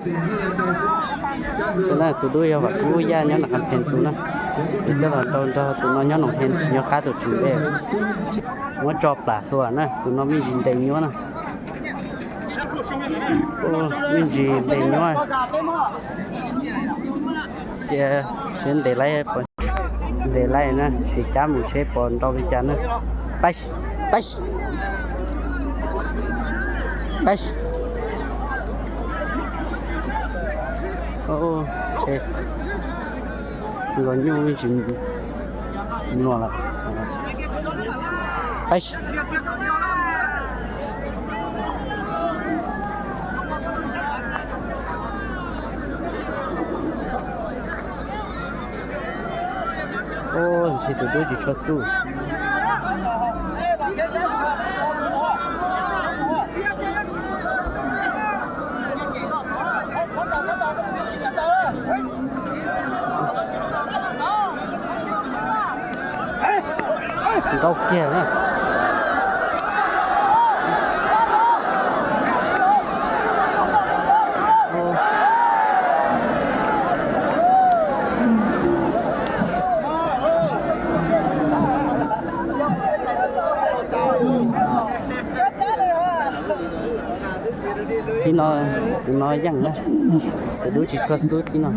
Tus dub yog Vam Kub Yaj nyob Noo Has Phees tus na. Tus coj los nrau nrog tus no nyob Noo Has Phees, nyob qab tus tsev ntej. Muab tso plam hluas na, tus no me ntsis ntes nyuaj na. Me ntsis ntes nyuaj. Cia seb ntes laib, ntes laib na, sim cab mus seb puas nrau li cas na. Pab, pab, pab. Nkaus nyuj me ntsis mluas lawm. Pab. Ub, ntshe tus dub tsis tshua xub. Nrau kiag na. Thib no, tus no yeej na, tus dub tsis tshua xub thib no.